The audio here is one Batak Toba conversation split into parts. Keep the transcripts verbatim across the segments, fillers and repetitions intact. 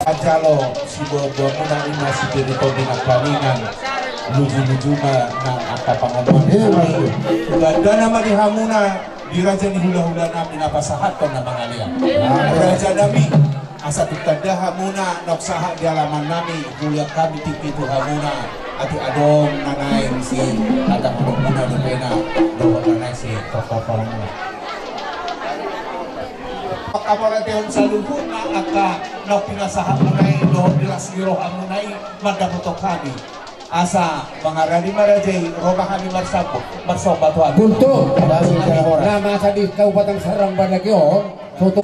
Jalo siboanboanmuna ima sipir ni tondi nangkaningan, luju-luju ma nang angka pangomoan. Iya, Mas. Gandana ma di hamuna, di raja ni hula-hula nami na pasahathon na mangalean. Raja nami, asa tung tanda hamuna naung sahat di alaman nami, huliat hami tingki tu hamuna, atik adong na naeng sihatahonon muna dope na, dohot na naeng sihatahonon muna. Mangkamarangehon saluhutna angka naung pinasahat muna i dohot di las ni roha muna i mandapothon hami. Asa mangaradi ma raja i, ro ma hami marsomba, marsomba tu hami. Kultur. Na masa di Kabupaten Serang Badage on, soto.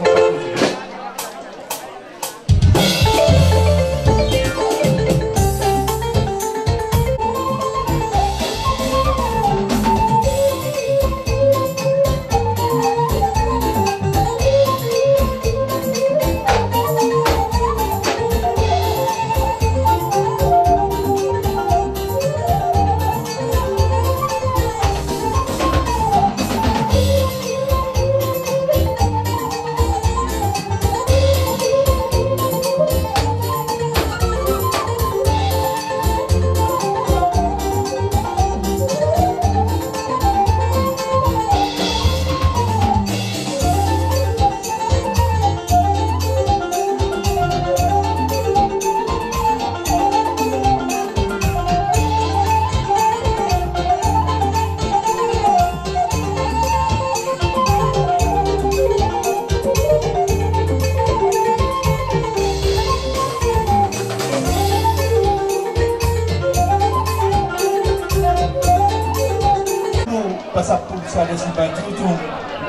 Pasampulu sada simanjujung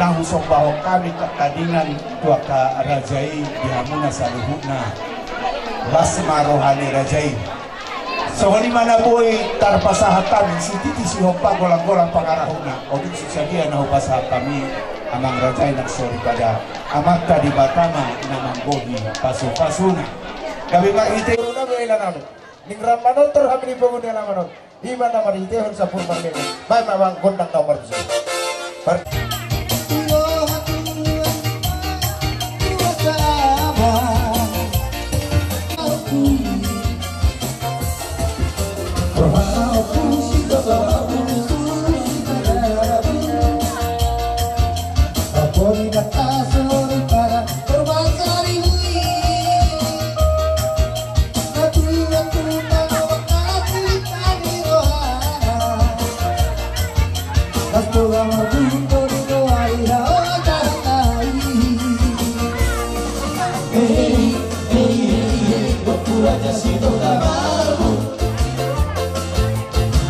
na husombahon hami tangkaningan tu angka raja i di hamuna saluhutna. Las ma roha ni raja i. Songon i ma na boi tarpasahat hami, sititi sihompa, golang-golang pangarahutna. Otik so sadia na hupasahat hami, amang raja i, nang soripada Amanta Debata ma na manggohi pasu-pasuna. Gabe marhite. Ning ran manortor hami di pogu ni alaman on. Ima na marhitehon sampur marmeme. Baen ma amang gondang na marmusu. Par-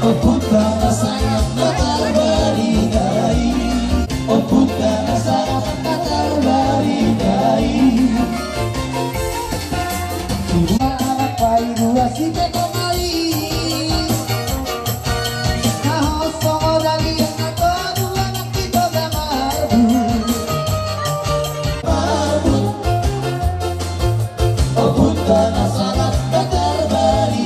Ompunta na sangap na tarbarita i. Ompunta na sangap na tarbarita i. Dua anak paidua si Peko Mali. Na hoso dali na tolu anak di Toga Marbun. Marbun. Ompunta na sangap na tarbarita i.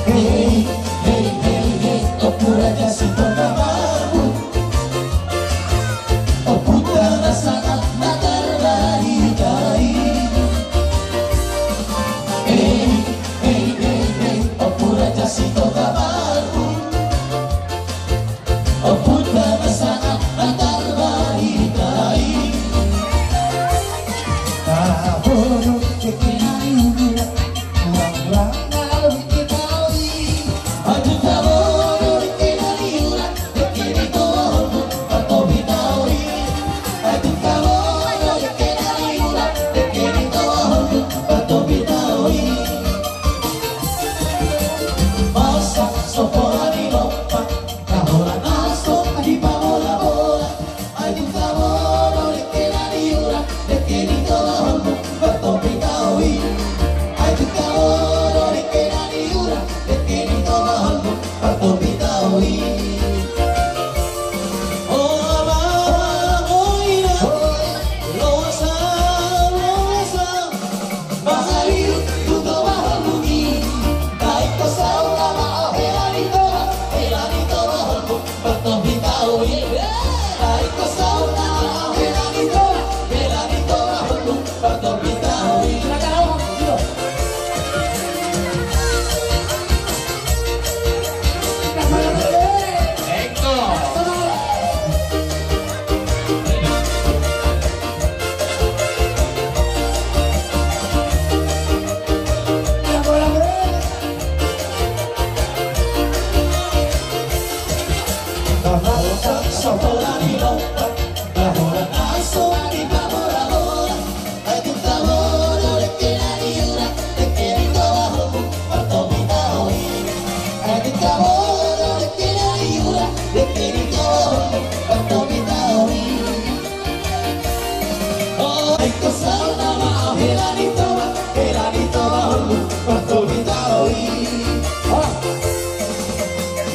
Hei, hei, hei, hei, Ompu Raja Sitorus Barbun. Ompunta na sangap na tarbarita i. Hei, hei, hei, hei, Ompu Raja Sitorus Barbun. Ompunta na sangap na tarbarita i. Tabodo dengke na niula, hurang-hurang na uli di tao i. Aduh, tabodo dengke na niula, dengke ni toa, partopi tao i. Aduh, tabodo dengke na niula, dengke ni toa, partopi tao i. Masa so pola ni lompa, na holan aso di pabola-bola. Aduh, tabodo dengke na niula, dengke ni toa, partopi tao i. Aduh, tabodo dengke na niula, dengke ni toa, partopi tao i. O amang, o inang, loas, loas. Mangalilut tu toba holmu i, ingkon saur ma hela ni toba, hela ni toba holmu, partopi tao i. Ingkon saur ma hela ni toba, hela ni toba holmu, partopi tao i.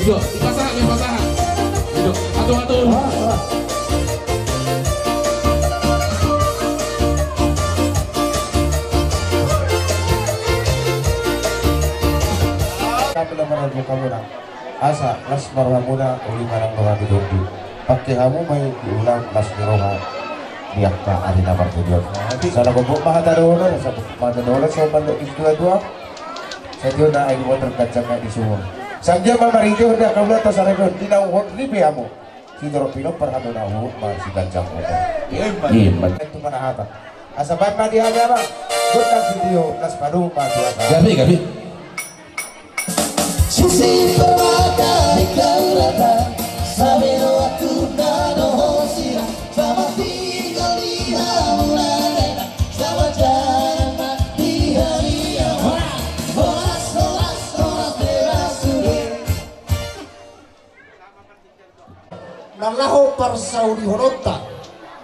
Ido, dipasahat, dipasahat. Ido, atu, atu. Kami na marhaha muna. Asa las ma rohamuna, uli manang roha ni Tondi. Pangke hamu ma i di ulang las ni roha di angka ari na martidi on. Sai na gombok ma hata dohonon, sai na gombok ma hata dohonon, sai mandok di situa-tua. Sai tio na ai di motor kancang na di sumur. Sanggia ma marhite on di angka ulaonta sarahiton, di na uhon ripe hamu. Sitorop pinompar hamu na uhon ma siganjang uhon. Ima. Ima. Itu mana hata. Asa baen ma di hami, Amang. Gondang sitio, las padomu ma tu hata. Gabe, gabe. Susi permata di kaulata, sabe do waktu na dohot sira, sama tinggal di hamuna dena, sama jalan ma di hami ama. Horas, horas, horas, horas, sude. Na laho parsaulihononta.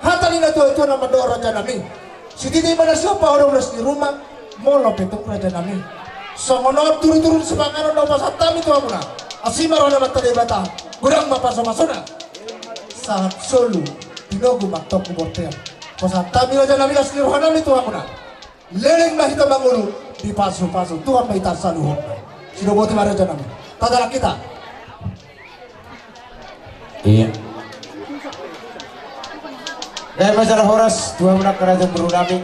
Hata ni natua-tua na mandok rajanami. Sititi ma na siompa odong las ni ruma, molo pe tung rajanami. Songon on turu-turu sipanganon na hupasahat hami tu hamuna. Asi ma roha ni Amanta Debata, godang ma pasupasu-pasuna. Sahat solu, tinogu ma tongku bontean. Pasahat hami rajanami las ni rohanami tu hamuna. Leleng ma hita mangolu, dipasu-pasu Tuhan ma hita saluhutna. Sidoboti ma rajanami. Tatanak hita. Iya. Dai ma jala horas, tu hamuna angka raja borunami.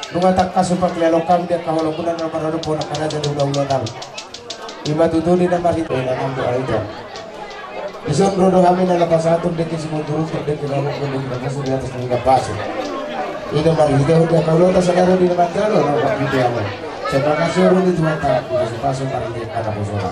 Nunga tangkas hupangkilalahon hami di angka holomuna na marhadophon angka raja di hula-hulanami. Ima tutu di na marhite, na nambok ari tua. Dison ro do hami na laho pasahathon dengke simanjujung, dengke na hurang, dengke na pasu di atas, dengke na pasu. I na marhitehon di angka ulaonta sadari on di na manjalo na hupangkitahon hami. Sai mangasi roha ni Tuhanta, dipasu-pasu marhite angka naposona.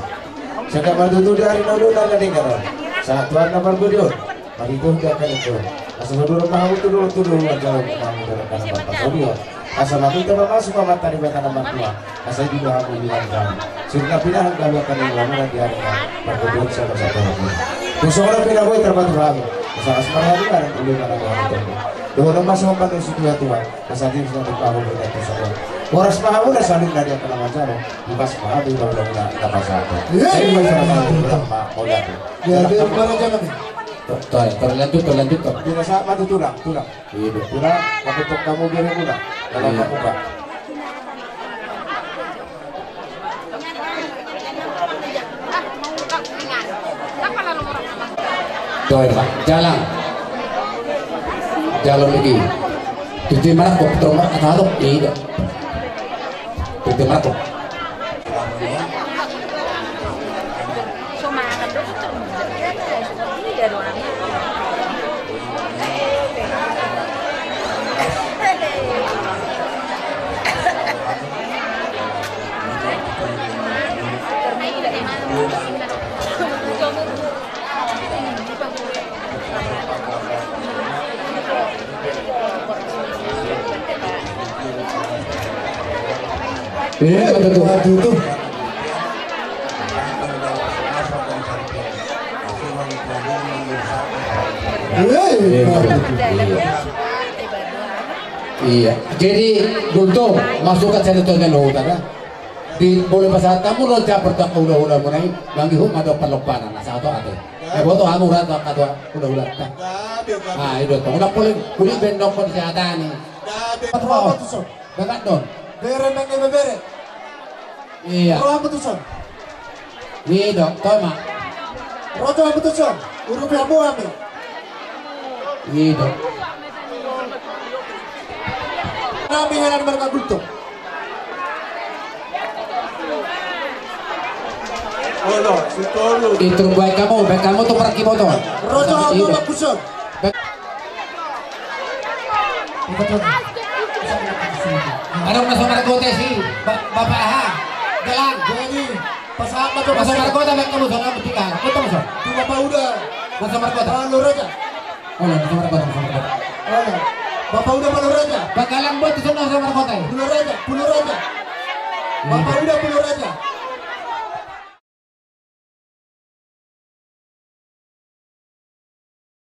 Sai angka ma tutu di ari na uli on na denggan on. Sahat tu ari na margodi on. Marhitehon di angka ulaonta. Asa madurang ma hamu tu dolok tu dolok, manjalo ma hamu tu dolok na marpasaulian. Asa marhite ma pasu ma Amanta Debata na martua. Asa i do hamu di langkami. Sirna pinahan gabe angka na ulaon di ari na margodi on, sama-sama. Tung songon on pe na boi tarpatupa hamu. Sahat ma hami, marhite ulaon na marhite. Dohonon ma songon na nidok ni situa-tua. Pasahat ma songon na nidok ni situa-tua. Horas ma hamu na saluhutna di angka na manjalo. Horas ma hamu na ulaon na pasahat. Iya, iya, iya. Jadi, pasahat ma, iya, iya. Horas ma, horas ma. Iya, iya, iya. Tar-, tar-, lanjut, tar-, lanjut, tar-. Di na sahat ma tu tulang, tulang. Iya, betul. Tulang, pakutuk hamu bere tulang. Kalau, iya, kamu, Pak. Toe, Pak. Jalang. Jalang lagi. Tutu marangkup, tutu marangkup, tutu marangkup. Iya, betul. Waduh, tuh. Iya, iya, betul. Iya. Iya. Jadi, Guntur, masuk ke sana tuh, kan, lo, kan, ya? Di, boleh pasahat hamu lo, jabur tak hula-hula mulai, bang, ihum ada perlombaan, nah, satu ada. Eh, boto hamu rata, kata hula-hula. Ah, itu tuh. Udah boleh, boleh bendok pun siadani. Apa tuh, Pak? Apa tuh, Sob? Begadon. Bere menge bebere. Iya. Roha putuson. Iya, Dok. Toma. Roha putuson. Urupi hamu hami. Iya, Dok. Hami hela ni marga Gultom. Olo, sitolu. Itu baen hamu, baen hamu tu parkiboto. Roha hamu, iya, Dok. Bakuson. Adong na so margote si ba-, Bapak aha? Jalang. Jadi, pasahat ma tu na so margote, baen hamu tu na so margote. Kota ma so. Tu Bapak Uda. Na so margote. Palo Raja. Olo, na so margote, na so margote. Olo. Bapak Uda Palo Raja. Bagalang buat tu so na so margote. Pulo Raja, Pulo Raja. Iya. Bapak Uda Pulo Raja.